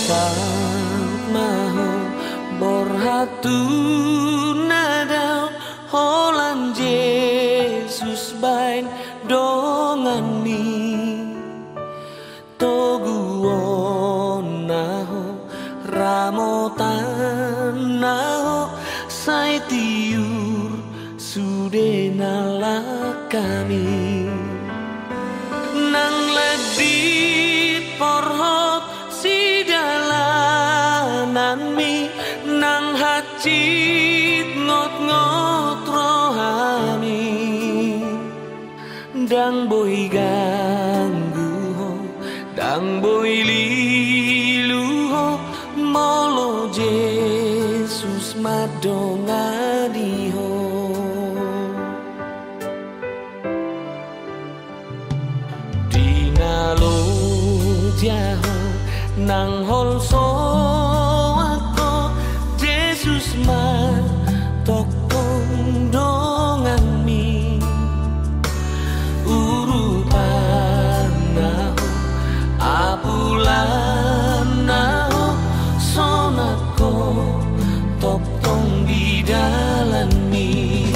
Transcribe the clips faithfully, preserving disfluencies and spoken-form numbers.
Saut ma ho, borhat tu na dao, holan Jesus baen donganmi. Toguonna ho, ramotanna ho, sai tiur sude na langkami. Nang landit porhot sidalananmi, nang hansit ngotngot rohami. Ndang boi ganggu ho, ndang boi lilu ho, molo Jesus mandongani ho. Di na loja ho, nang holsoan ho, Jesus ma tongtong donganmi. Urupanna ho, apulanna ho, sonang ho tongtong di dalanmi.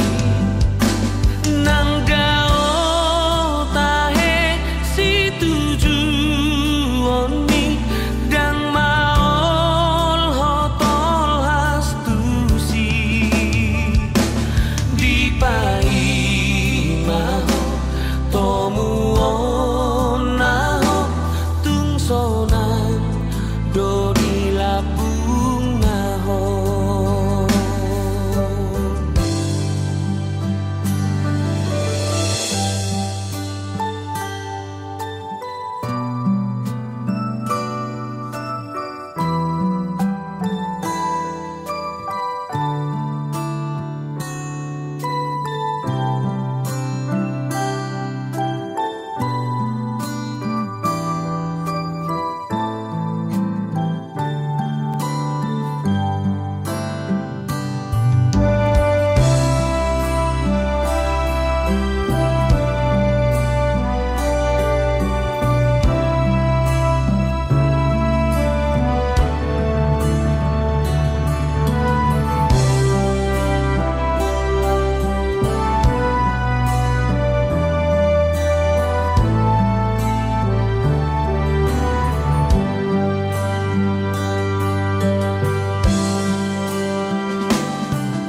Nang dao tahe situjuonmi, ndang maol ho tolhas tusi. Dipaima ho, tomuonna ho, tung sonang do di lambungna ho.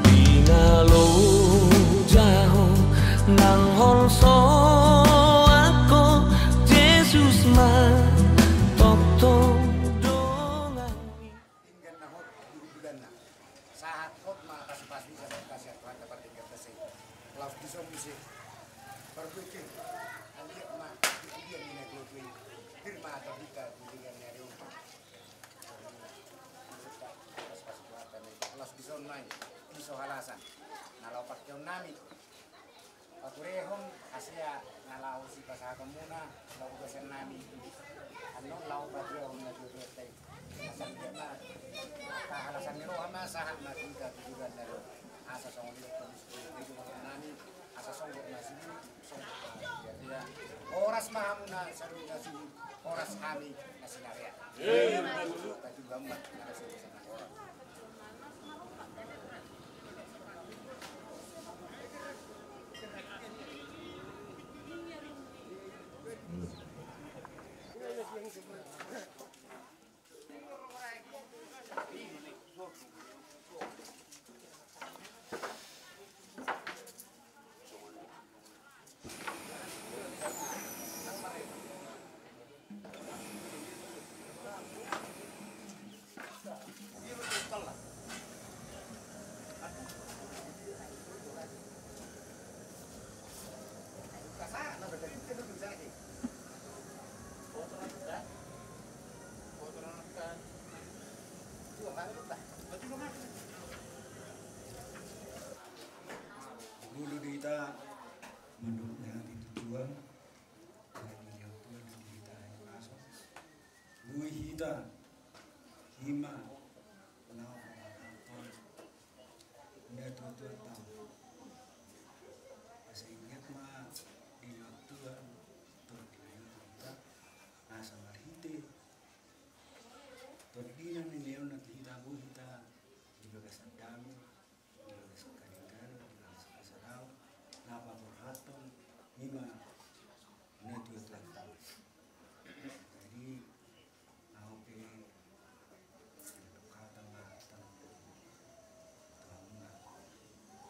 Di na loja ho, nang holsoan ho, Jesus ma tongtong donganmi. Denggan na hot di ujunganna. Sahat hot ma pasupasu sian Tuhanta, pardenggan basa i. Laos dison muse. Parbueke. Anggiat ma di pudian ni na tuatua i. Pir ma tondinta di ujungan ni ari on. Pasupasu Tuhanta ma i. Laos dison ma i. Di so halasan. Na laho pakeonnami. Paturehon hasea na laho sipasahatonmuna, laho bagasan nami. Annon laho paturehon na tuatua i. Asa anggiat ma tahalasan ni roha ma sahat ma tu hita tu ujungan na ro. Asa songon i dohot nami, asa songgop ma sibulut, songgop ma siatea. Horas ma hamu na saluhutna sibulut, horas hami na sinarea. Amin. Patuduhon ma na sinarea. Molo di hita mandok na hami tu Tuhan, baen ma di Tuhan di hita hahipason. Boi hita, i ma laho mangalangka na tuatua tamba. Asa anggiat ma dilehon Tuhan tondi na hita, asa marhite tondi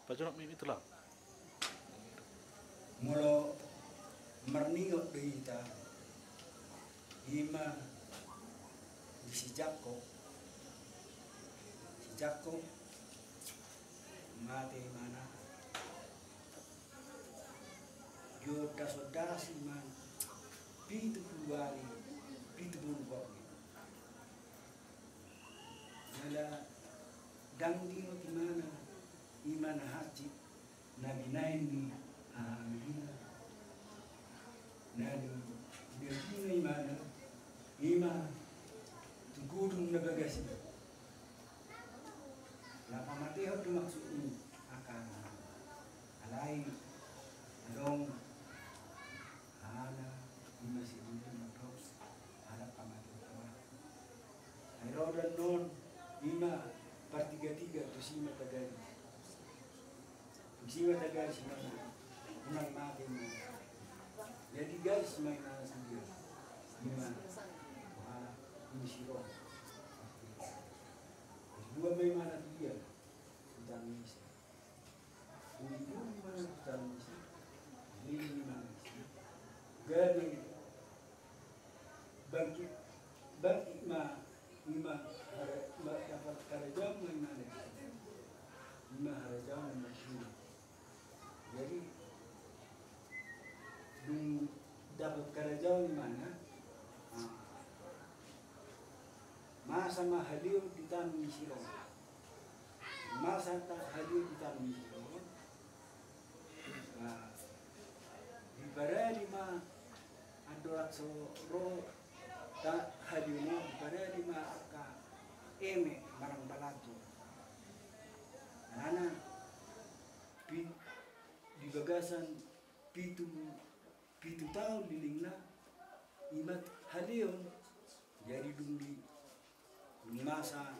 Pajonok mi itulah. Molo marningot do hita, ima di si Jakkob, si Jakkob mate imana. Diondas-ondas imana pitu pulu ari, pitu pulu borngin. Jala ndang diingot imana, ima na hansit na binahen ni haha anggiangkina. Na didok imana, ima tu godang na bagas i. Na pamatehon do maksudni angka, alai adong hahana ima si Rudi mandok, ala pamatehon do. Ai ro do annon ima partiga-tiga, tusi ma tagaris. Tusi ma tagaris imana, unang mate imana. Jadi garis ma imana sude. Ima, ala, ima si Roma. Dua ma imana dia. Utang misi. Uli-uli ma utang misi. Uli-uli ma misi. Gabe bangkit, bangkit ma, ima hara-, ma-, dapat harajaon ma imana. Ima harajaon ma imana. Jadi dung dapat harajaon imana, ah, masa ma haleon di tano ni si Roma. Masa ta haleon di tano ni si Roma. Nah, diparade ma andorang so ro ta haleon on, diparade ma angka eme manang balanjo. Alana pi-, di bagasan pitu, pitu taon lelengna ima haleon. Jadi dung di, dung masa,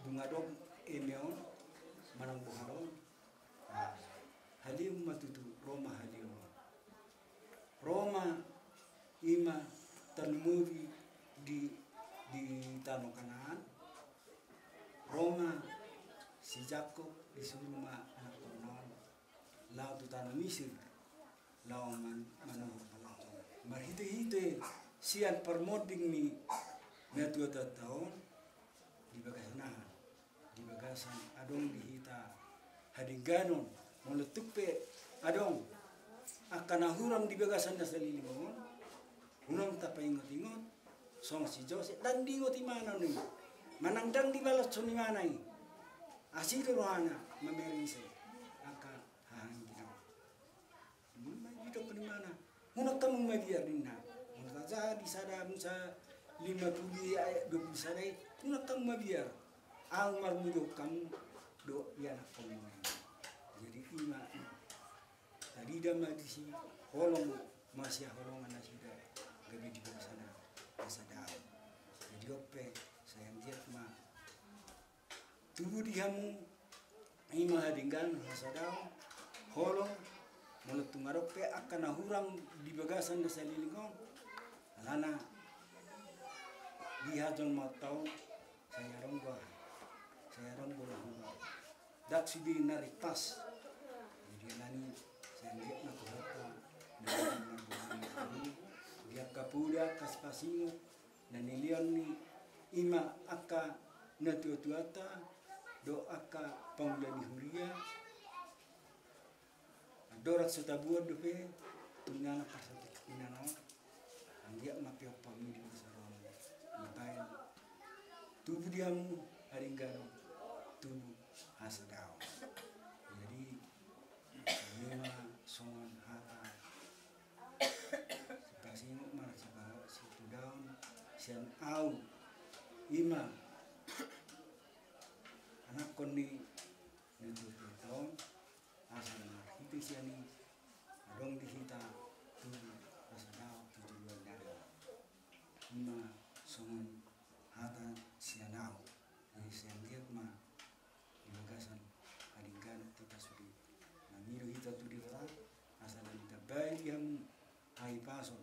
dung adong eme on manang bohal on, haleon ma tutu, ro ma haleon. Ro ma ima tarlumobi di, di tano Kanaan. Ro ma si Jakkob disuru ma anakkonna on laho tu tano Misir, laho man-, manuhor balanjo. Marhite-hite sian parmonding ni natua-tuanta on, di bagasan aha? Di bagasan adong di hita hadengganon, molo tung pe adong angka na hurang di bagasan na saleleng on, unang tapaingot-ingot, songon si Josep, ndang diingot imana on i. Manang ndang dibalashon imana i. Asi do rohana mamereng ise angka haha anggiangkina on. Ima didok ni imana, unang hamu mabiar ninna. Molo tajaha di sada Musa lima pulu ayat dua pulu sada i, unang hamu mabiar. Ahu marmudahon hamu do ianakkon muna. Jadi ima tarida ma disi holong, masihaholongan nasida gabe di bagasan hasadaon. Jadi on pe sai anggiat ma tubu di hamu ima hadengganon, hasadaon, holong, molo tung adong pe angka na hurang di bagasan na saleleng on, alana di hajolmaonta on sai adong do, sai adong do na hurang. Ndang sude na ringkas. Jadi alani sai anggiat ma Tuhanta na marboha di angka poda, angka sipasingot, na nilehon ni ima angka natua-tuanta dohot angka pangula ni huria. Andorang so taboan dope, tung nana parsatongkinan on, anggiat ma pinompar ni di masa ro on, dibaen tubu di hamu hadengganon, tubu hasadaon. Jadi ima songon hata sipasingot manang sipa-, situdaon sian ahu, ima anakkon ni natua-tuanta on, asa na marhite sian i adong di hita tubu hasadaon tu joloan ni ari on. Ima songon hata sian ahu. Jadi sai anggiat ma di bagasan hadengganon hita sude mangido hita tu Debata, asa na ditambai di hamu hahipason,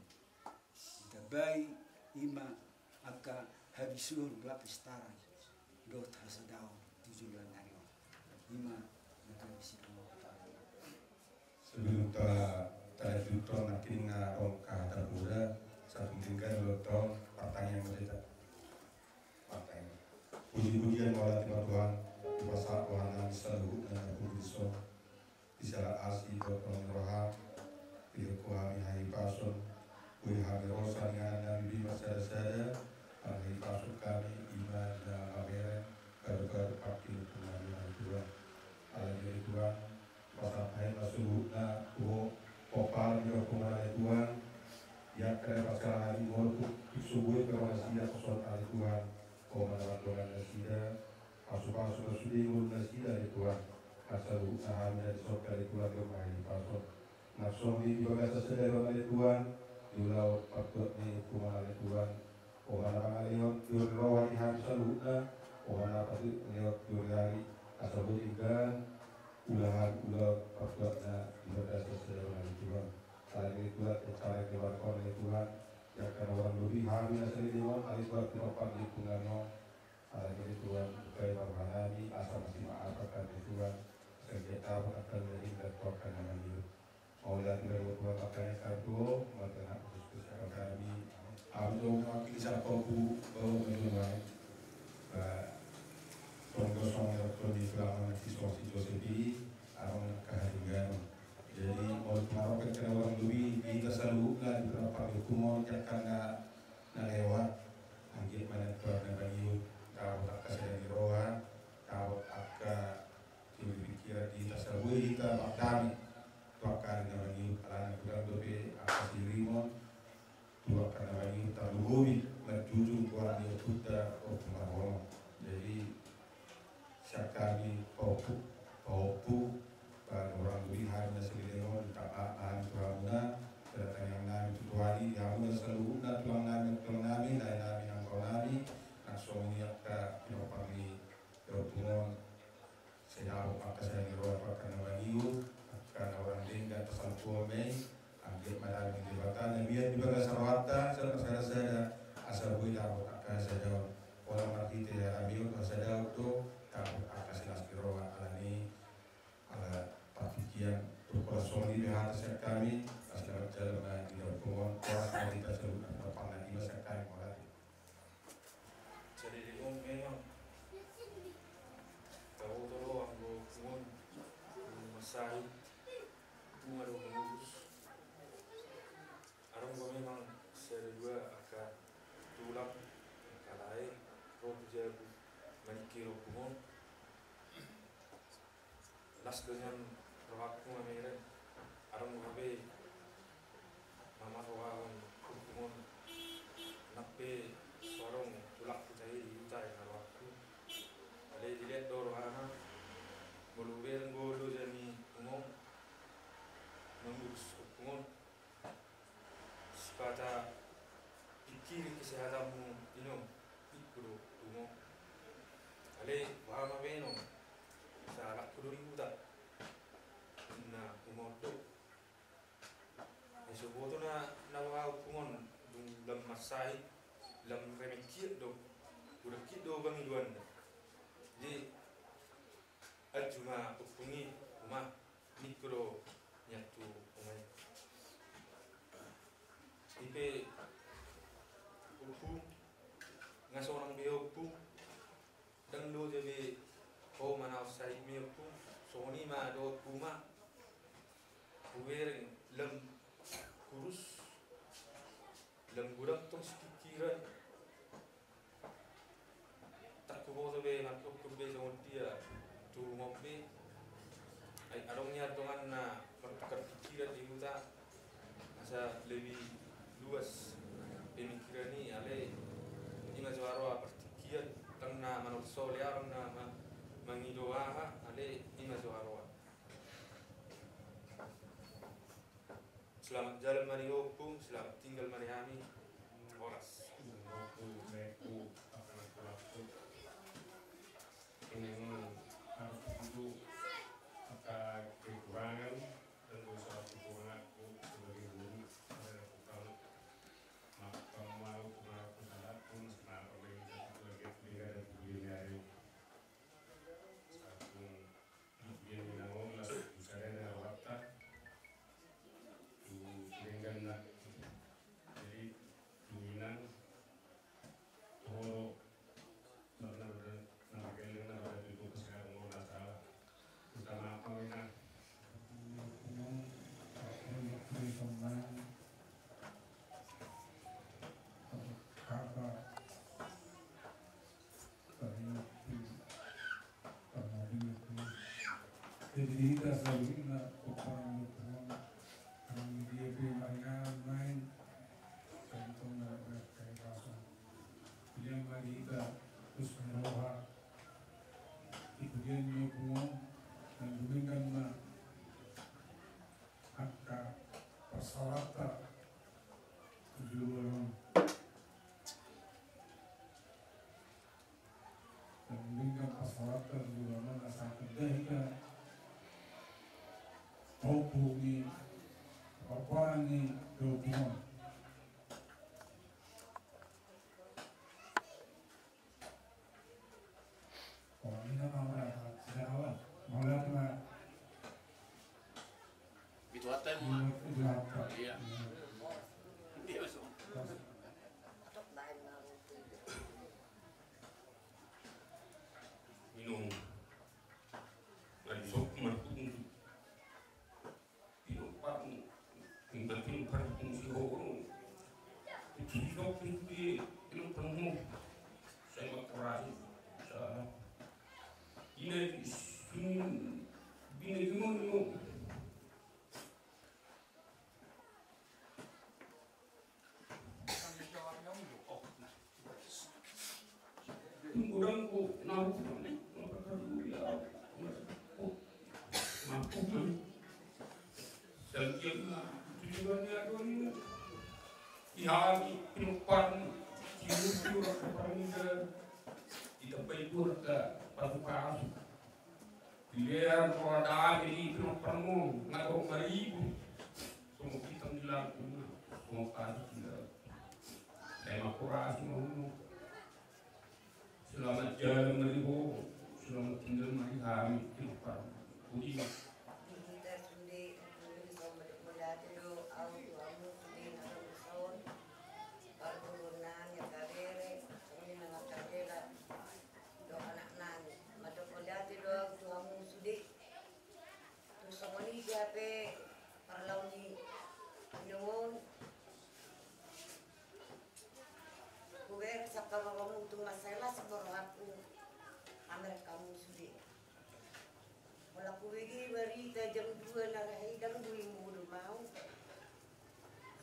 ditambai ima angka habisuhon, dohot pistaran dohot hasadaon tu joloan ni ari on. Ima Sebelum ta, talanjuthon nangkin nga adong hata poda, sahat tu denggan do tong partangiangan ma hita. Partangiangan. Puji-pujian mauliate ma Tuhan, dipasahat Tuhan nami saluhutna na pungu dison. Di sala asi dohot holong ni roham, dilehon hami hahipason, boi hami ro sian inganan nami be marsada-sada, manghahipason hami ima na mamereng, baru-baru pangkirimon nami ale Tuhan. Alani i ale Tuhan, pasahat hami ma saluhutna tu Ho, pomparan ni roham ale Tuhan, di angka na pasahat hami molo tung so boi pe ro nasida, songon i ale Tuhan, Ho ma na mandongani nasida, pasu-pasu ma sude ngolu nasida ale Tuhan, asa saluhutna hami na dison ale Tuhan, dohot hahipason. Nang songon i di bagasan sadari on ale Tuhan, di ulaon partuat ni ompung on ale Tuhan, Ho ma na mangalehon tiur ni roha di hami saluhutna, Ho ma na paturehon tiur ni ari, asa boi denggan ulaon hami ulaon partuatna di bagasan sadari on ale Tuhan. Alani i ale Tuhan, di angka na hurang lobi hami na saleleng on ale Tuhan, pinompar ni ompung nami on. Alani i ale Tuhan, buka ma roha nami asa masimaafan hami ale Tuhan, asa anggiat dapot angka na denggan tu angka na mangihut. Mauliate ma ale Tuhan, makanya kartu, mauliate na khusus khusus angka nami. Amin. Dohot mewakili sian Ompu, Ompu Jumai. Ba, tong do songon i, dohot ni tulang nami si Sosi Josep i, adong angka haringanon. Jadi, molo tung adong angka na hurang lobi di hita saluhutna di pinompar ni ompung on, di angka na lewat, anggiat ma Tuhan na mangihut, dapot angka sada ni roha, dapot angka tiur ni pingkiran di hita, asa boi hita mardame tu angka ari na mangihut, alana godang dope angka siririmon tu angka na mangihut, tarlumobi marjujung goar ni ompunta Ompu Marholong. Jadi, sian hami pahompu, pahompu, ba na hurang lobi hami na saleleng on, tamba ma hami tu hamuna, sada tangiang nami tu Tuhan i, di hamuna saluhutna, tulang nami, tulang nami, lae nami, nang ro nami, nang songon i angka pinompar ni ompung on, sai dapot angka sada ni roha tu angka na mangihut, angka na hurang denggan tasalpu on ma i, anggiat ma dame ni Debata na mian di bagasan rohanta, sada, sada, sada, asa boi dapot angka hasadaon. Pola marhite harameon hasadaon do dapot angka silas ni roha. Alani i ala partingkian, tung holan songon i be hata sian hami, asa selamat jalan ma di ompung on, horas ma di hita saluhutna, pampangan i ma sian hami, mauliate. Jadi, di on memang taboto do anggo ompung on, ompung marsahit, ompung na mangurus. Adong do memang sada dua angka tulang, angka lae, ro tu jabu maningkiri ompung on. Las do nian rohangku mamereng, adong do hape mamarrohahon ompung on, nang pe so adong tulangku tahe di huta, i ma rohangku. Alai dilehon do rohana, molo hubereng do loja ni ompung on mangurus ompung on, sipata pingkiri kesehatanmu, inong, ingkon do tu ompung on. Alai boha ma bahenon, sai halakku do di huta, ninna ompung on do. Ai so huboto na, na boha ompung on, dung lam marsahit, lam remengkiat do, godang kiat do pangidoanna. Jadi, anju ma ompung i, uma, ningku do nian tu uma i. I pe ompung, nga sonang be ompung, ndang loja be ho manaon sahitmi ompung, songon i ma dohotku uma, hubereng lam kurus, lam godang tong sipingkiran, ndang huboto be mardokkon be songon dia tu ompung be. Ai adong nian donganna martukar pingkiran di huta, asa lebih luas pemikiran i, alai i ma so haroa partingkian, ndang na manolsoli, ndang na ma-, mangido aha, alai i ma so haroa. Selamat jalan ma di ho ompung, selamat tinggal ma di hami. Horas. Ini memang harus dulu angka kekurangan dan dosa kekuranganku sebagai guru pada tukang, maka mau pengaku salah pun, kenapa begitu lagi beda dan begini hari. Satu. Dia ni na Di hita saluhutna, pomparan ni Tuhan, nang di dia pe maringanan naeng, tentang na berkaibasan. Pilihan ma di hita, terus meroha, di pilihan ni pungo, dan demikian ma angka persyaratan tujuan. Mendingkan pasalatan di mana satu dahika hubungi, apa ni hubungan. Kalau ini apa, apa, sejak awal, mau lihat, Pak. Itu apa, Pak? Iya. Iya, masuk. Minum. Lagi sok, minum. Pinompar, minum, pinompar, minum, si Horo. Itu sok, minum, minum, minum. Saya mau operasi. Saya. Ini, ini, ini, minum. Godang ko, na, di hami pinomparmu, di hami pinomparmu, ditambai Tuhan angka pasupasu. Dilean roha dame di pinomparmu, nga dohot maribur. Songon bintang di langit, songon api di laut. Sai ma operasi ma unu. Selamat jalan ma di ho, selamat tinggal ma di hami pinomparmu. Budi ma. Di hita sude, di hita sude, mauliate do au tu hamu sude na ro di son. Parguru nami, angka bere, songon i nang angka hela. Dohot anak nami, mandok mauliate do au tu hamu sude. Tung songon i gabe parlao ni inong on. Hubereng sangkalomomu, tung mansai las do rohangku mamereng hamu sude. Molo hubege barita jam dua na rahe i, ndang boi molo mau.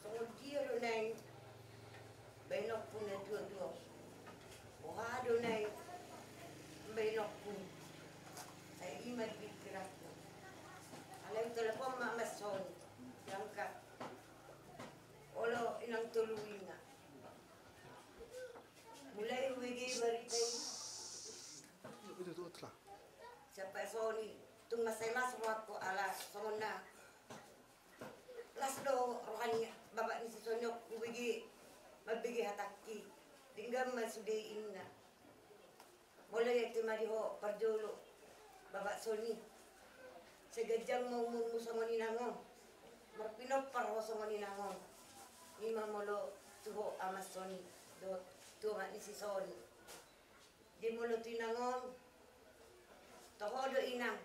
Songon dia do naeng baenonku na tuatua on? Boha do naeng baenonku? Sai i ma di pikiranku. Alai hutelepon ma Ama Soni, diangkat. Olo inang tolu i na. Mulai hubege barita i. Siapa Soni? Tung mansai las rohangku ala songon na las do roha ni bapak ni si Soni on hubege, mambege hatangki. Denggan ma sude, inna. Molo ia tu ma di ho parjolo, bapak Soni. Sai ganjang ma umurmu songon inang on. Marpinompar ho songon inang on. I ma molo tu ho Ama Soni dohot tu omak ni si Soni. Di molo tu inang on, toho do inang.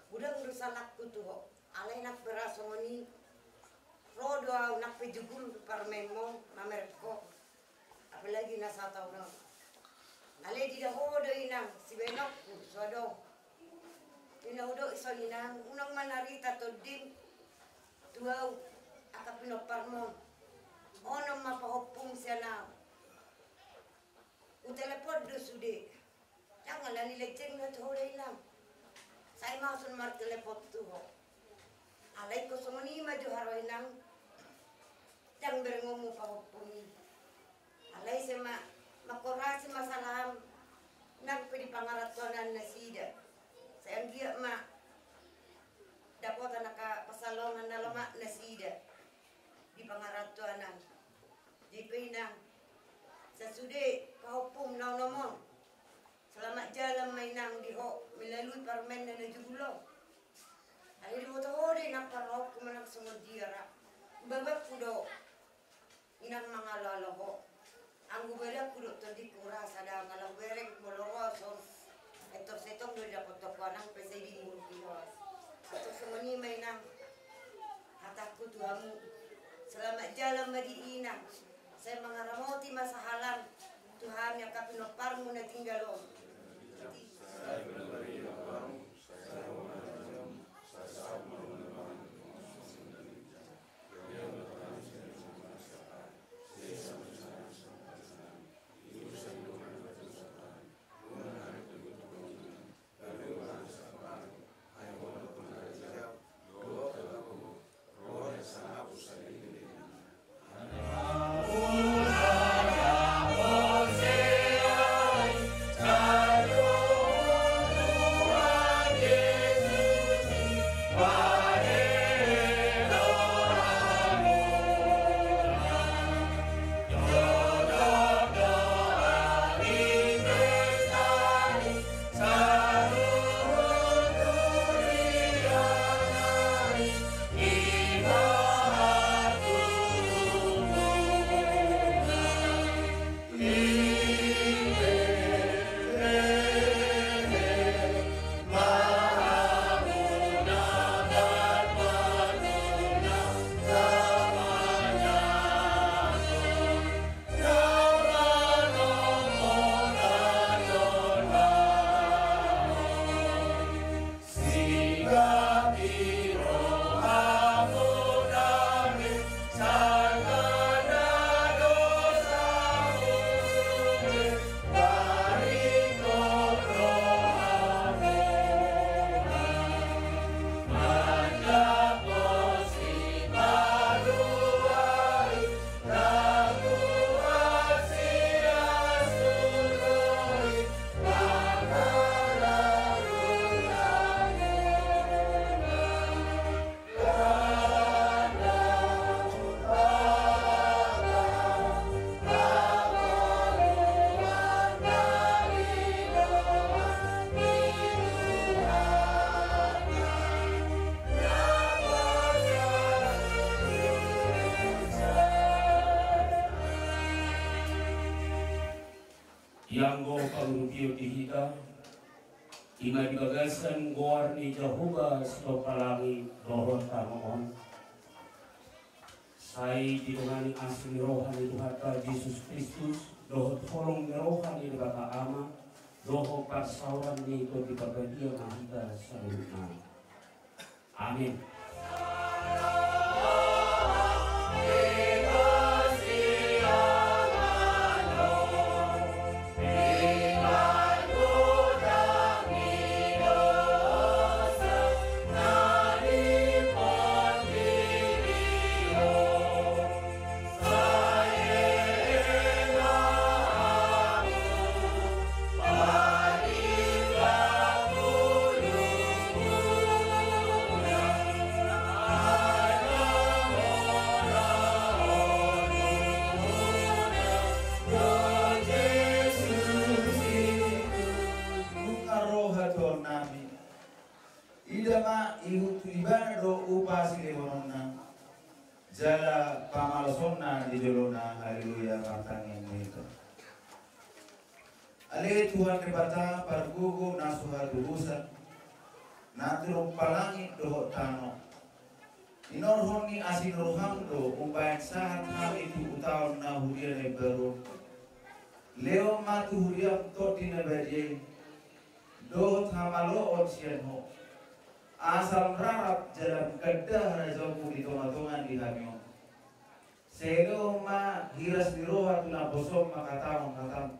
Godang do salangku tu ho. Alai nang pe ra songon i, ro do au nang pe jugul parmenmu mamereng ho. Apalagi na sataon on. Alai dida ho do inang, sibaenonku so adong. Inna, hudok i son inang, unang ma narita tondim tu au angka pinomparmu on. Onom ma pahompum sian au. Hutelepon do sude. Ndang ala ni lejeng na tu ho da inang. Sai ma au son martelepon tu ho. Alai ingkon songon i ma jo haroa inang. Ndang berengonmu pahompum i. Alai sai ma, mangkorasi masalaham nang pe di pangarantoan nasida. Sai anggiat ma dapotan angka pansalongan na lomak nasida di pangarantoan an. Di pe inang, sasude pahompum na onom on. Selamat jalan ma inang di ho melalui parmenna na jugul on. Alai diboto ho do inang parrohangku manang songon dia ra. Babaku do inang mangaloalo ho. Anggo badanku dohot tondingku ra sada, molo hubereng molo ro son. Etor setong do didapothon ho, nang pe sai di muruk i hoas. Antong songon i ma inang hatangku tu hamu. Selamat jalan ma di inang. Sai mangaramoti ma sahalak tu hami angka pinomparmu na tinggal on. Sai ma di inang. Pangurupion di hita, ima di bagasan goar ni Jahowa sitompa langit dohot tano on. Sai didongani asi ni roha ni Tuhanta Jesus Kristus, dohot holong ni roha ni Debata Ama, dohot parsaoran ni Tondi Parbadia ma hita saluhutna. Amin. Nunga ro hatuaonnami. Ida ma, ihut tu Ibana do upa silehononna jala pamalosonna di jolona. Haleluya. Martangiang ma hita. Ale Tuhan Debata, pargogo na so hatubusan, na tinompa langit dohot tano, inorhon ni asi ni roham do umbahen sahat hami tu utaon na huria na imbaru on. Lehon ma tu huriam Tondi na badia i dohot hamaloon sian Ho, asa mararat jala ganda harajaonmu di tongatonga ni hami on. Sai lehon ma hiras ni roha tu naposom mangkatahon hatam,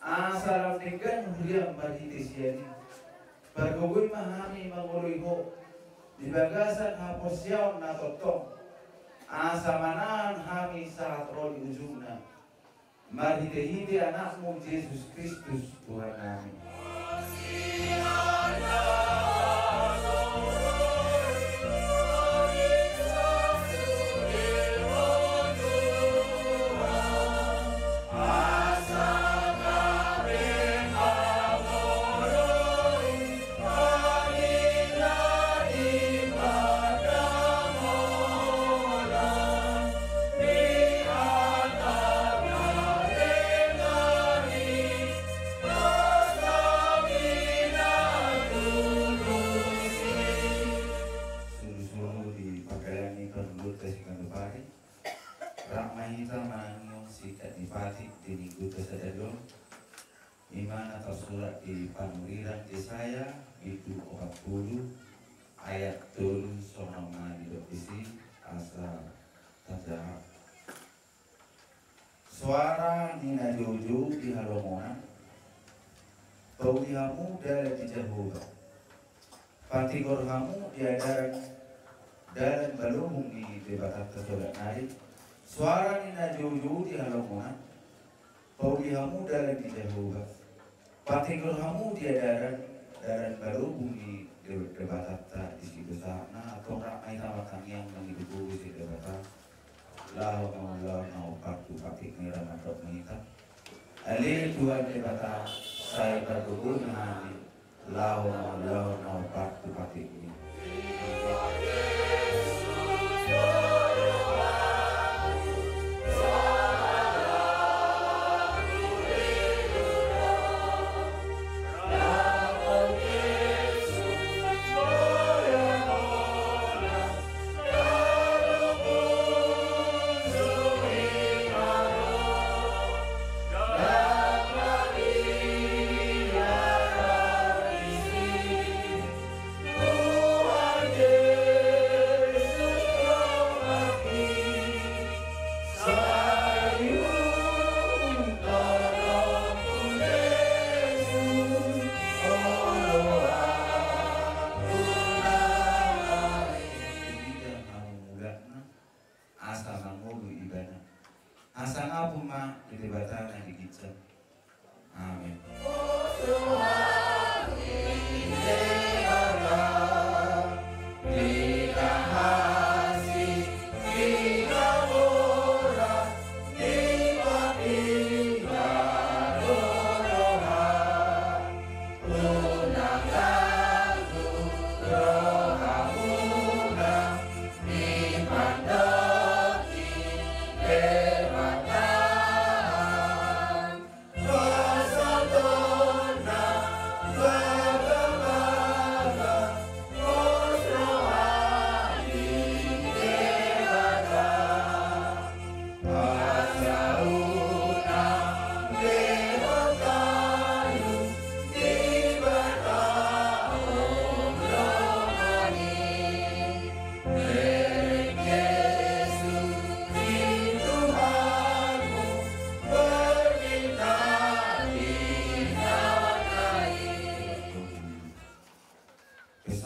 asa lam denggan huriam marhite sian i. Pargogoi ma hami mangoloi Ho di bagasan haporseaon na tongtong, asa manahan hami sahat ro di ujungna. Marhitehite Anakmu Jesus Kristus Tuhannami. Sulusulu di pangkalan ni parngoluonta siganup ari. Rap ma hita manangihon singkat ni patik di minggunta sadari on. Ima na tarsurat di Panurirang Jesaya, bindu opat pulu, ayat tolu, songon on ma didok disi, asa tajaha. Soara ni na joujou di halongonan, pauli hamu dalan ni Jahowa. Patigor hamu di adaran dalan balobung ni Debatanta solat nari. Soara ni na joujou di halongonan, pauli hamu dalan ni Jahowa. Patigor hamu di adaran dalan balobung ni De-, Debatanta disi do sahatna. Antong rap ma hita martangiang mangido gogo sian Debata. Laho mangulahon na hombar tu patik ni ra mandok ma hita. Ale Tuhan Debata, sai pargogoi ma hami laho mangulahon na hombar tu patikmi.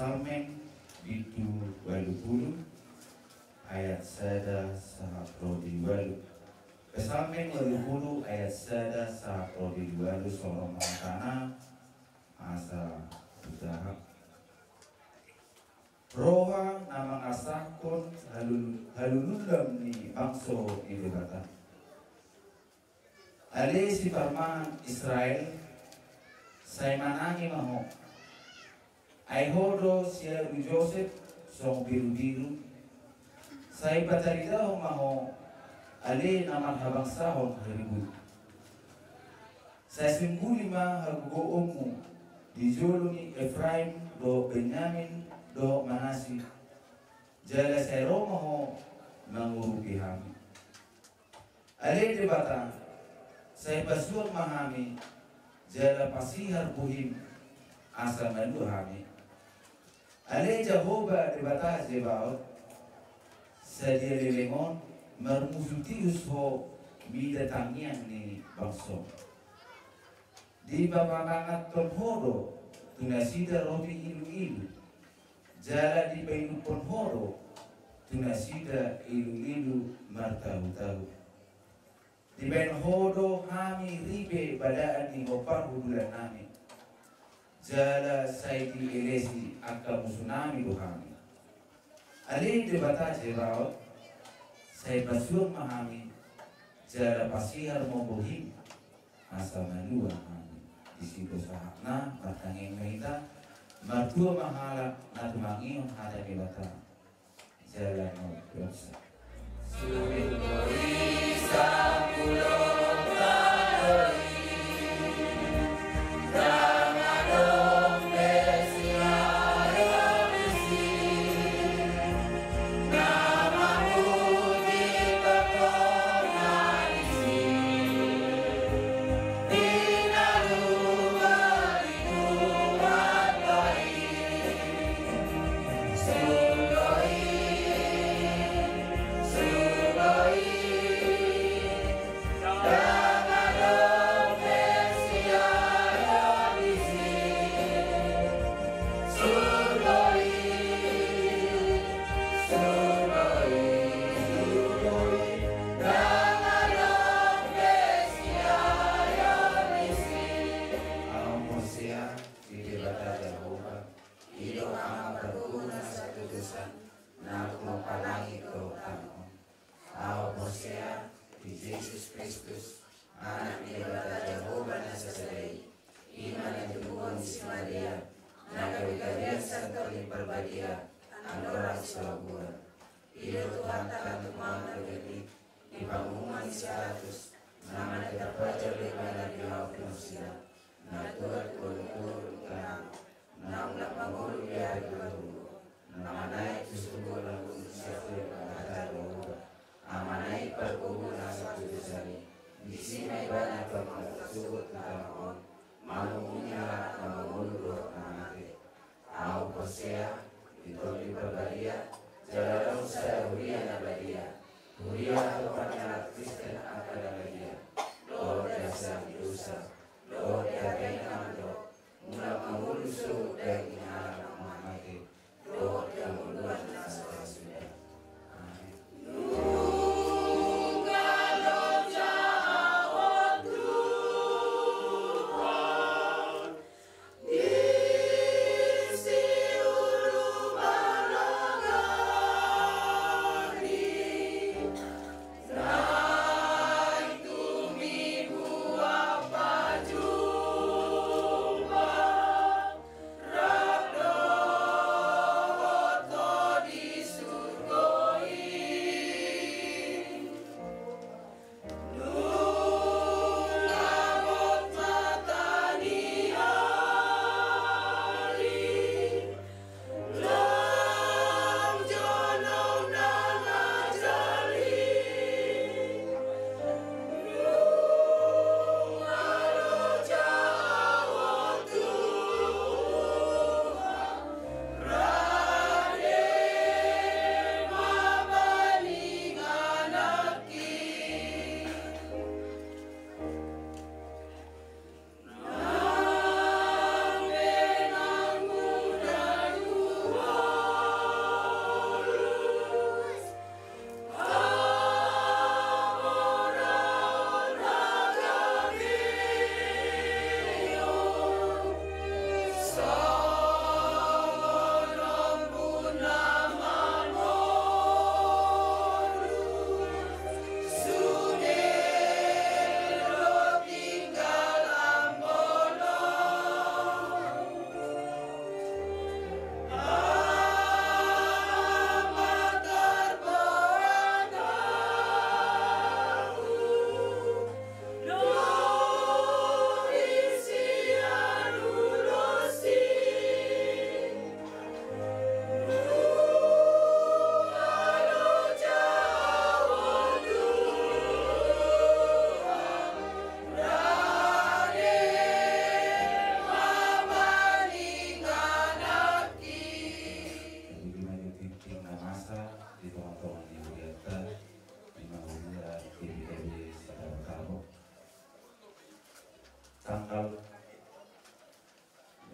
Psalmen bindu ualu pulu ayat sada sahat ro di ualu. Psalmen ualu pulu ayat sada sahat ro di ualu, songon on ma hatana. Asa hudahak. Roha na mangasahon halul-, halulundam ni bangso ni Debata. Ale siparmahan Israel, sai manangi ma ho. Ai ho do siadu Josep songon birubiru. Sai pataridahon ma ho, ale na marhabangsahon haribut. Sai sungguli ma hagogoonmu di jolo ni Efraim dohot Benyamin dohot Manasye. Jala sai ro ma ho mangurupi hami. Ale Debata, sai pasuang ma hami, jala pasihar bohim, asa malua hami. Ale Jahowa Debata Zebaot, sadia leleng on marmusu tihus ho mida tangiang ni bangso. Dipamanganhon ho do tu nasida roti iluilu, jala dipainumhon ho do tu nasida iluilu martahutahut. Dibaen ho do hami ripe badaan ni hombar hundulannami, jala sai dielesi angka musunami do hami. Ale Debata Zebaot, sai pasuang ma hami, jala pasihar ma bohim, asa malua hami. Disi do sahatna, martangiang ma hita. Martua ma halak na tumangihon hata ni Debata. Jala na dosa. Ahu porsea di Debata Jahowa, i do Ama pargogo na sahatusan, na humapalangi do tano on. Ahu porsea di Jesus Kristus, Anak ni Debata Jahowa na sasada i, i ma na tinoguhon ni si Maria, na gabegabean Santo Lianon Parbadia, andorang so laho buan. I do Tuhanta na tumangihon di panguhuman ni si Pilatus, na mate tarpajar do ibana di hau ni nasida, na tuat tu banua toru di tano, na unang mangolu di ari patolu, na manaek tu surgo na mangurupi siapuran ni Debata Jahowa, Ama na i pargogo na sahatusan i. Disi ma ibana lam mangkasugul tu tano on, manguhumi halak na mangolu dohot na mate. Ahu porsea di Tondi Parbadia, jala adong sada huria na badia, huria hatopan ni halak Kristen angka na badia, dohot di hasesaan ni dosa, dohot di hata inganan,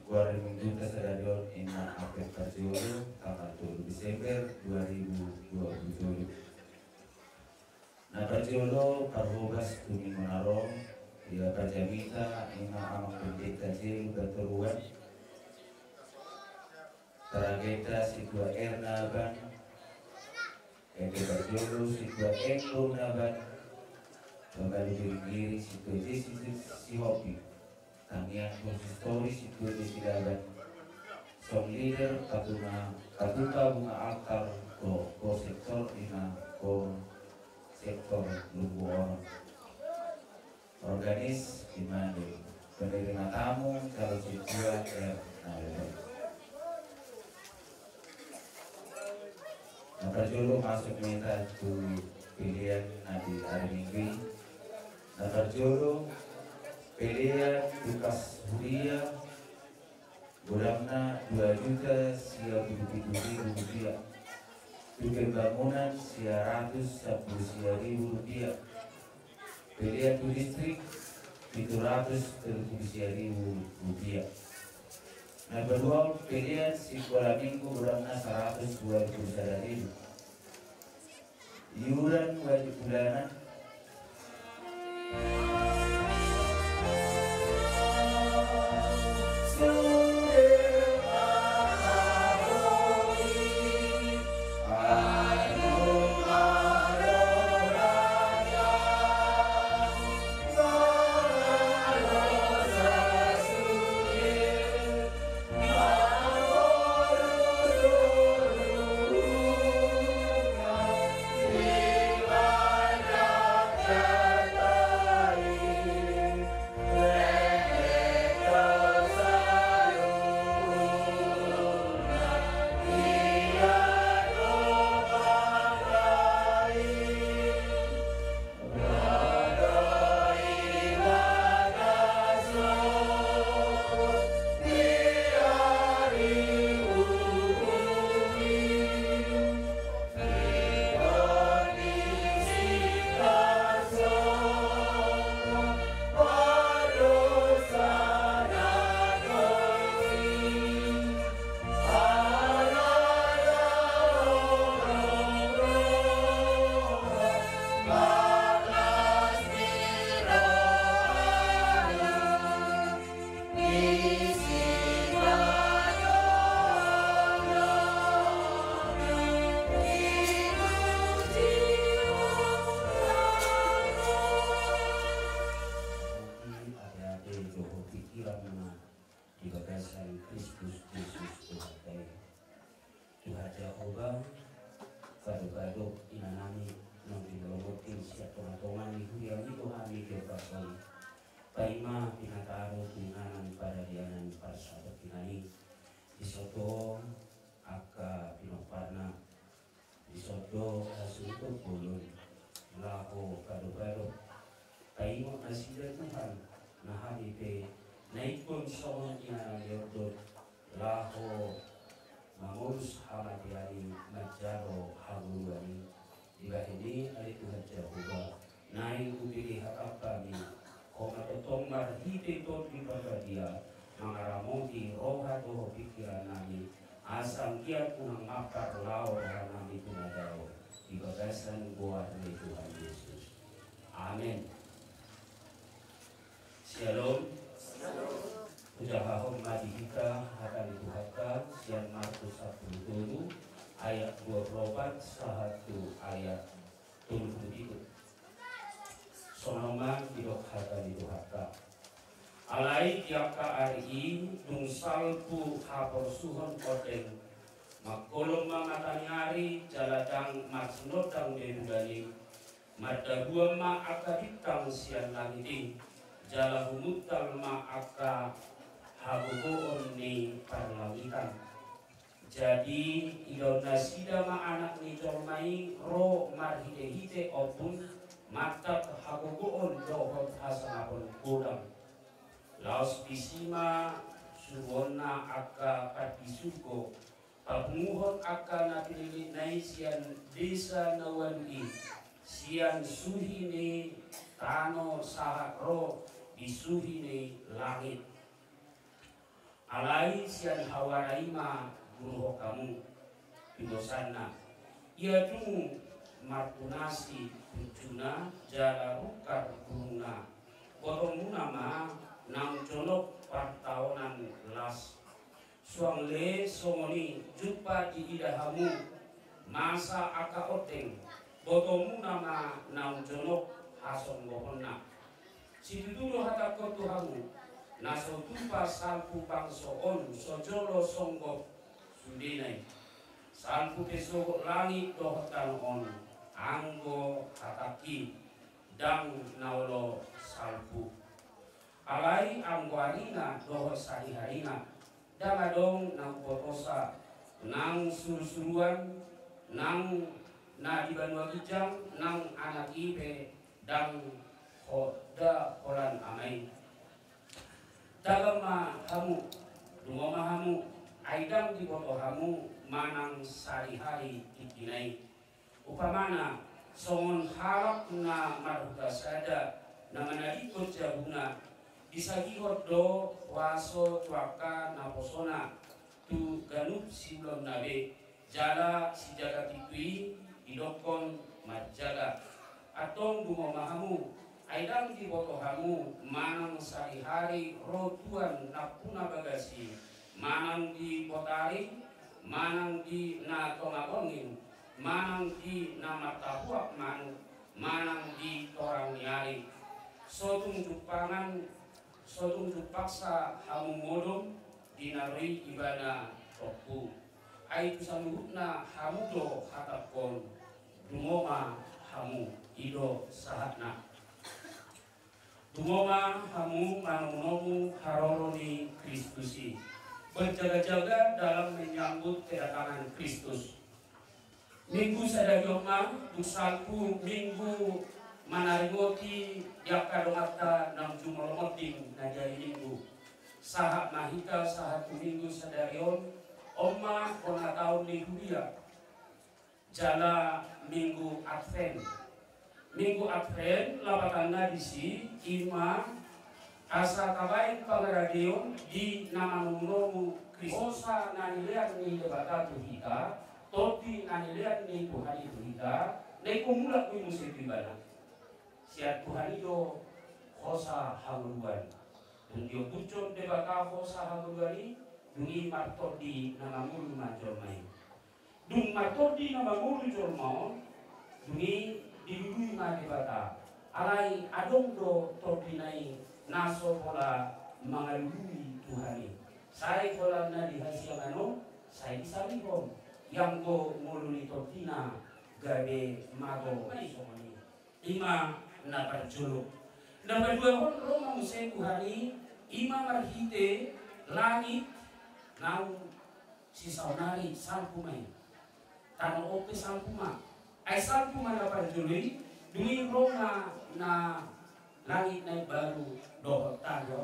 Goar ni Mingguta sadari on ima ampe parjolo, tanggal tolu Desember dua ribu dua puluh tolu. Na parjolo parhobas tu Minggu na ro, ia parjamita ima Amang Pendeta Jelu Patoruan, paragenda Sintua Erna Aban, ende parjolo Sintua Embong Aban, pambalu Giringgiring Sintua Jesi Sihombing, tangiang konsistori Sintua Jesi Laban, song leader Patunga, Patunga Bunga Altar, ko, ko sektor ima ko sektor Lumbu Orok. Organis ima penerima tamu calon sintua R. Naldo. Na parjolo masuk ma hita tu pelean na di ari Minggu i. Na parjolo pelean tu kas huria, godangna dua juta sia pulu pitu ribu rupiah. Tu pembangunan sia ratus sampulu sia ribu rupiah. Pelean tu listrik pitu ratus tolu pulu sia ribu rupiah. Na paduahon pelean sikola minggu godangna saratus dua pulu sada ribu. Iuran wajib bulanan. Ate-ate dohot pikiranna di bagasan Kristus Jesus Tuhanta i. Tuhan Jahowa, kado-kado inanami, naung dilolongkon sian tonga-tonga ni huriami do hami di ombas on. Paima pinataro tu inganan paradianan parsatongkinan i, dison do angka pinomparna, dison do hasuhuton bolon laho kado-kado. Paingot nasida Tuhan, na hami pe na ingkon songon inanami on do laho mangolus hamatean i manjalo hangoluan i. Dibahen i ale Tuhan Jahowa, naeng hupilihon hami, homa tongtong marhite Tondi Parbadia, mangaramoti roha dohot pikirannami, asa anggiat unang mampar laho rohanami tu na dao, di bagasan goar ni Tuhan Jesus. Amen. Syalom. Hujahahon ma di hita hata ni Tuhanta sian Markus sampulu tolu ayat dua pulu opat sahat tu ayat tolu pulu pitu. Songon on ma didok hata ni Tuhanta. Alai di angka ari i dung salpu haporsuhon ondeng, mangkolom ma mataniari jala ndang marsinondang be bulan i, mardabuan ma angka bintang sian langit i, jala humuntal ma angka hagogoon ni parlangitan. Jadi idaon nasida ma Anak ni jolma i ro marhite-hite ombun, mantap hagogoon dohot hasangapon godang. Laos disi ma suruonna angka pardisurgo, papunguhon angka na pinillitna i sian desa na ualu i, sian suhi ni tano sahat ro di suhi ni langit. Alai sian hawara i ma guruhon hamu. Pinosanna, ia tung martunasi punjuna jala rungkar gurungna. Botomuna ma naung jonok partaonan las. Suang le songon i jumpa diida hamu masa angka ondeng. Botomuna ma naung jonok hasonggoponna. Situtu do hatangkon tu hamu, na so tupa salpu bangso on so jolo songgop sudena i. Salpu pe sogot langit dohot tano on, anggo hatangki, ndang na olo salpu. Alai anggo arina dohot sariharina, ndang adong nang potosa, nang surusuruan, nang na di banua ginjang, nang anak i pe ndang ho-, ndang holan ama i. Dagam ma hamu, dungo ma hamu, ai ndang diboto hamu manang sadihari tingkina i. Umpamana, songon halak na marhuta sada, na manadingkon jabuna, disagihon do huaso tu angka naposona, tu ganup siulaonna be, jala sijaga pintu i didokkon marjaga. Antong dungo ma hamu, ai ndang diboto hamu manang sadihari ro tuan nampuna bagas i, manang di botari, manang di na tonga borngin, manang di na martahuak manuk, manang di torang ni ari. So tung jumpangan, so tung jumpangsa hamu modom di na ro i ibana tompu. Ai tu saluhutna hamu do hatangkon, dungo ma hamu, i do sahatna. Dungo ma hamu manomunomu haroro ni Kristus i. Berjaga-jaga dalam menyambut kedatangan Kristus. Minggu sadari on ma dung salpu minggu manaringoti di angka donganta naung jumolo monding na di ari Minggu. Sahat ma hita sahat tu minggu sadari on, on ma bona taon ni huria. Jala Minggu Advent. Minggu Advent, lapatanna disi, i ma asa tabaen pangaradeon di na manomunomu Kristus. Hosa na nilean ni Debata tu hita, tondi na nilean ni Tuhan i tu hita, na ingkon mulak do i muse tu ibana. Sian Tuhan i do hosa hangoluan. Dung diombunhon Debata hosa hangoluan i, dung i martondi na mangolu ma jolma i. Dung martondi na mangolu jolma on, dung i dilului ma Debata. Alai adong do tondina i na so pola mangalului Tuhan i. Sai holan na di hasiangan on, sai disalihon. Ianggo ngolu ni tondina gabe mago ma i songon i. I ma na parjolo. Na paduahon ro ma muse Tuhan i, i ma marhite langit naung sisaonari salpu ma i. Tano on pe salpu ma. Ai salpu ma na parjolo i, dung i ro ma na langit na imbaru dohot tano.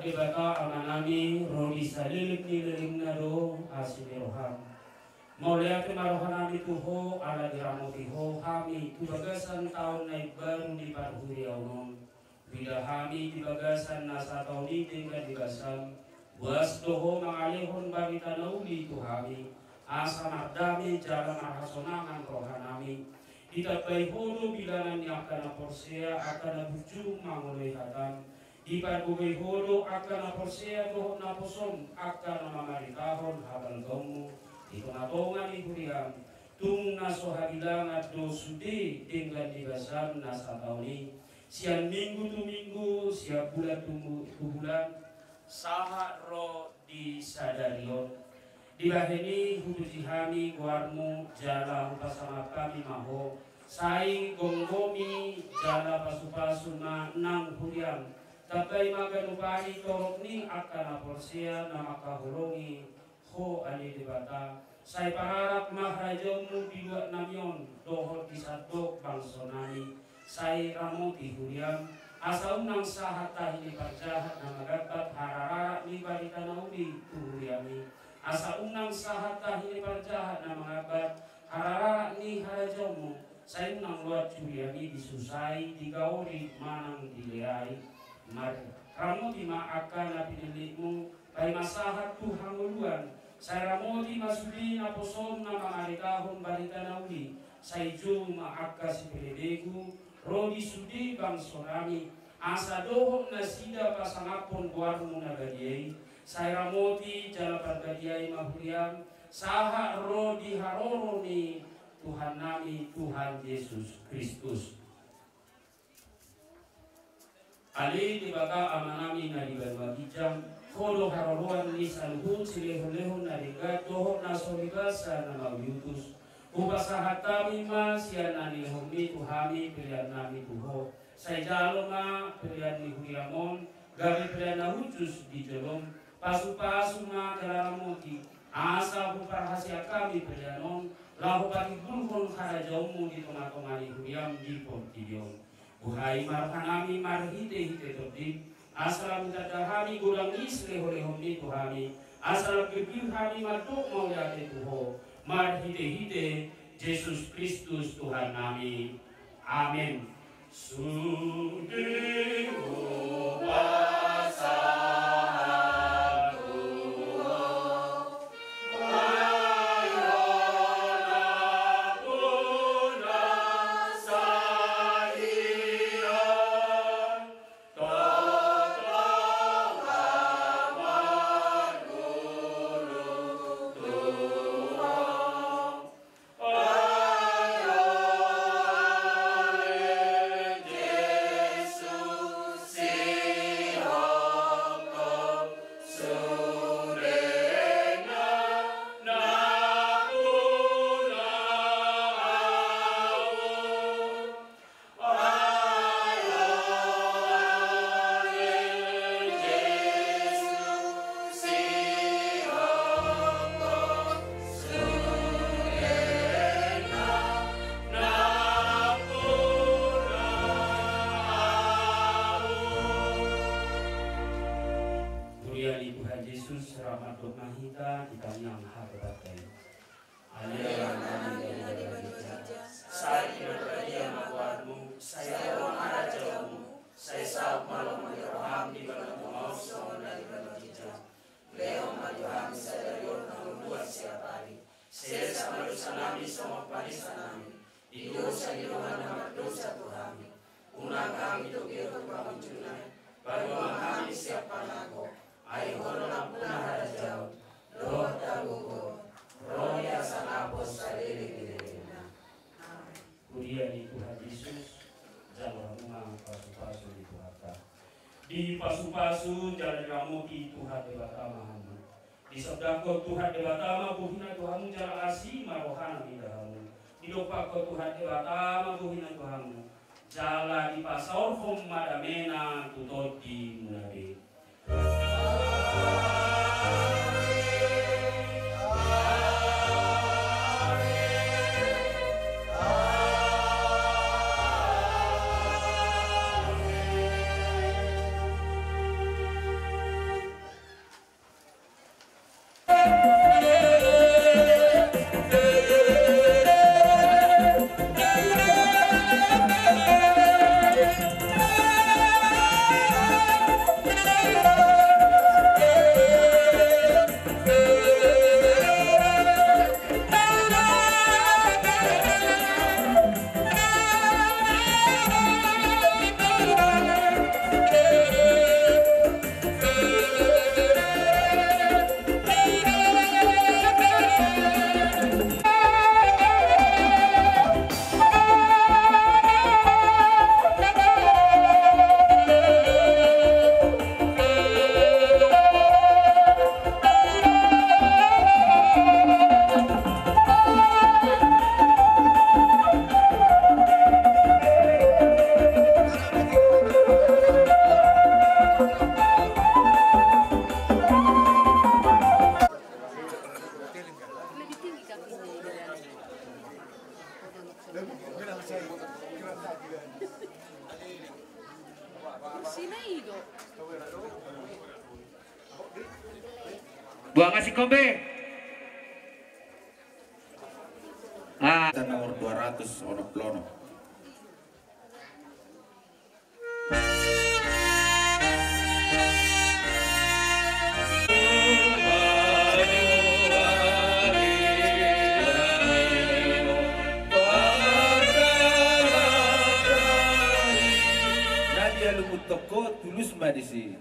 Debata Amanami, ro di saleleng ni lelengna do asi ni roham. Mauliate ma rohanami tu Ho ala diramoti Ho hami tu bagasan taon na imbaru ni parhuriaon on. Huida hami di bagasan na sataon i denggan di basam, boas do Ho mangalehon barita na uli tu hami, asa mardame jala marhasonangan rohanami. Ditambai Ho do bilangan ni angka na porsea, angka na burju mangoloi hatam. Diparbogei Ho do angka na porsea dohot na posom, angka na mamaritahon habalgaonMu di tongatonga ni huriaM. Tung na so habilangan do sude denggan ni basam na sataon i, sian minggu tu minggu, sian bulan tu mu-, tu bulan, sahat ro di sadari on. Dibahen i hupuji hami goarMu jala hupasangap hami ma Ho. Sai gomgomi jala pasupasu ma nang huriaM. Tambai ma ganup ari torop ni angka na porsea na mangkaholongi Ho ale Debata. Sai pararap ma harajaonMu di luat nami on dohot di sandok bangsonami. Sai ramoti huriaM, asa unang sahat tahi ni parjahat na mangambat harararak ni barita na uli tu huriaM i. Asa unang sahat tahi ni parjahat na mangambat harararak ni harajaonMu. Sai unang loas huriaM i disusai, digaori manang dileai. Mar-, ramoti ma angka na pinillitMu, paima sahat tu hangoluan. Sai ramoti ma sude na posom na mamaritahon barita na uli. Sai jou ma angka sipelebegu ro di sude bangsonami, asa dohot nasida pasangaphon goarMu na badia i. Sai ramoti jala parbadiai ma huriaM, sahat ro di haroro ni Tuhannami Tuhan Jesus Kristus. Ale Debata Amanami na di banua ginjang, Ho do haroroan ni saluhut silehonlehon na denggan dohot na so basa na mauliutus. Hupasahat hami ma sian na nilehonMi tu hami peleannami tu Ho. Sai jalo ma pelean ni huriaM on gabe pelean na hushus di jolom. Pasupasu ma jala ramoti, asa huparhaseang hami pelean on, laho patimbulhon harajaonMu di tongatonga ni huriaM di portibi on. Buhai ma rohanami marhitehite Tondim, asa lam tanda hami godang ni silehonlehonMi tu hami, asa lam girgir hami mandok mauliate tu Ho, marhitehite Jesus Kristus Tuhannami. Amen. Sude hupasahat tu Ho, ai Ho na puna sahia, tongtong hami marguru tu Ho. Huria ni Tuhan Jesus, rap mandok ma hita di tangiang hatopan i. Ale Amanami na di banua ginjang, sai pinarbadia ma goarMu, sai ro ma harajaonMu, sai saut ma lomo ni rohaM di banua tonga on songon na di banua ginjang. Lehon ma tu hami sadari on hangoluan siapari. Sesa ma dosanami songon panesanami di dosa ni dongan na mardosa tu hami. Unang hami togihon tu pangunjunan, paluahon hami sian pangago. Ai Ho do nampuna harajaon dohot hagogoon, ro di hasangapon saleleng ni lelengna. Amen. Huria ni Tuhan Jesus, jalo hamu ma pasupasu ni Tuhanta. Dipasupasu jala diramoti Tuhan Debata ma hamu. Disondangkon Tuhan Debata ma bohina tu hamu jala asi ma rohana mida hamu. Didompakkon Tuhan Debata ma bohina tu hamu jala dipasaorhon ma damena tu tondimuna be. Buang asi kombe. Ah. Nomor dua ratus, ono plono. Na dialumuthon ho tulus ma disi.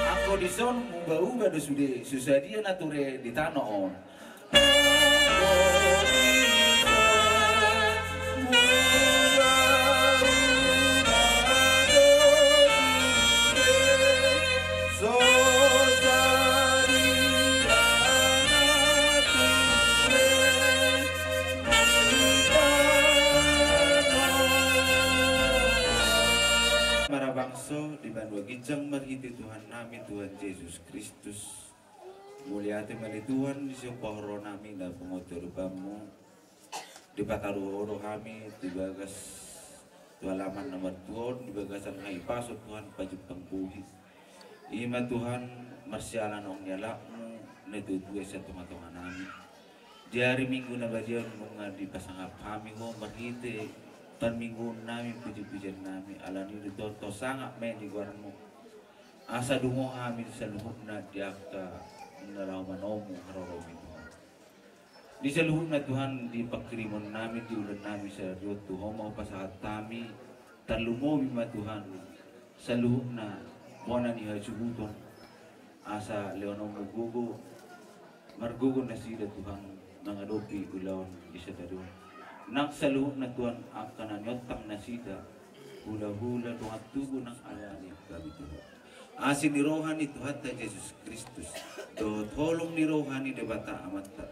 Anggo dison, uba-uba do sude, so sadia na ture di tano on. Marabangso di banua ginjang marhite Tuhan nami, Tuhan Jesus Kristus. Mauliate ma ale Tuhan, di sian pahoronami na pangoto di bangmu. Dipataru Ho do hami di bagas tu alaman na martua on, di bagasan hahipason Tuhan pajumpang bohi. I ma Tuhan, marsiala naung nialapmu na tua-tua i sian tonga-tonga nami. Di ari Minggu na badia on nunga dipasangap hami Ho marhite parmingguon nami, puji-pujian nami, alani i do Tuhan, tau sangap ma i di goarmu. Asa dungo hami saluhutna di angka na laho manomu haroromi Tuhan. Di saluhutna Tuhan, di pangkirimon nami, di ulaon nami sadari on tu Ho ma hupasahat hami, tarlumobi ma Tuhan saluhutna bona ni hasuhuton, asa lehononmu gogo, margogo nasida Tuhan mangadopi ulaon di sadari on. Nang saluhutna Tuhan angka na niontang nasida, hula-hula dongan tubu nang alani hami Tuhan. Asi ni roha ni Tuhanta Jesus Kristus, dohot holong ni roha ni Debata Amanta,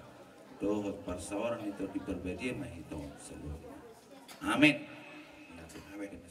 dohot parsaoran ni Tondi Parbadia ma hita on saluhutna. Amen. Amen.